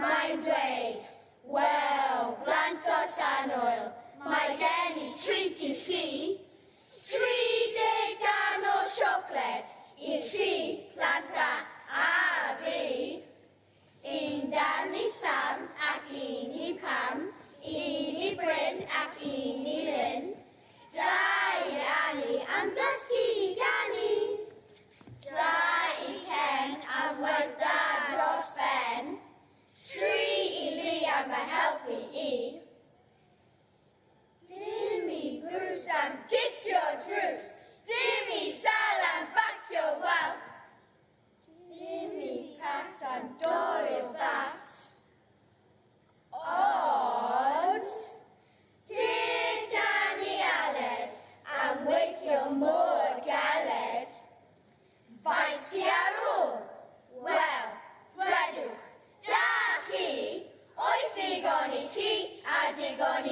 Mae'n dweud, Wel, blantos annwyl, mae gen i treat i chi. 30 darn o siocled i chi, plant da, a fi. Un darn i Sam ac un i Pam, un i Bryn ac un i Lyn. Da i Annie am ddysgu i ganu. Da i Ken am waith da dros ben. 3 i Lee am fy helpu i. Dim i Bruce am gicio drws. Dim i Sal am bacio wal. Dim i Pat am dorri'r bat. Ond deg dan i Aled am weithio mor galed. Faint sy ar ôl? Wel, dwedwch, da chi, oes digon i chi a digon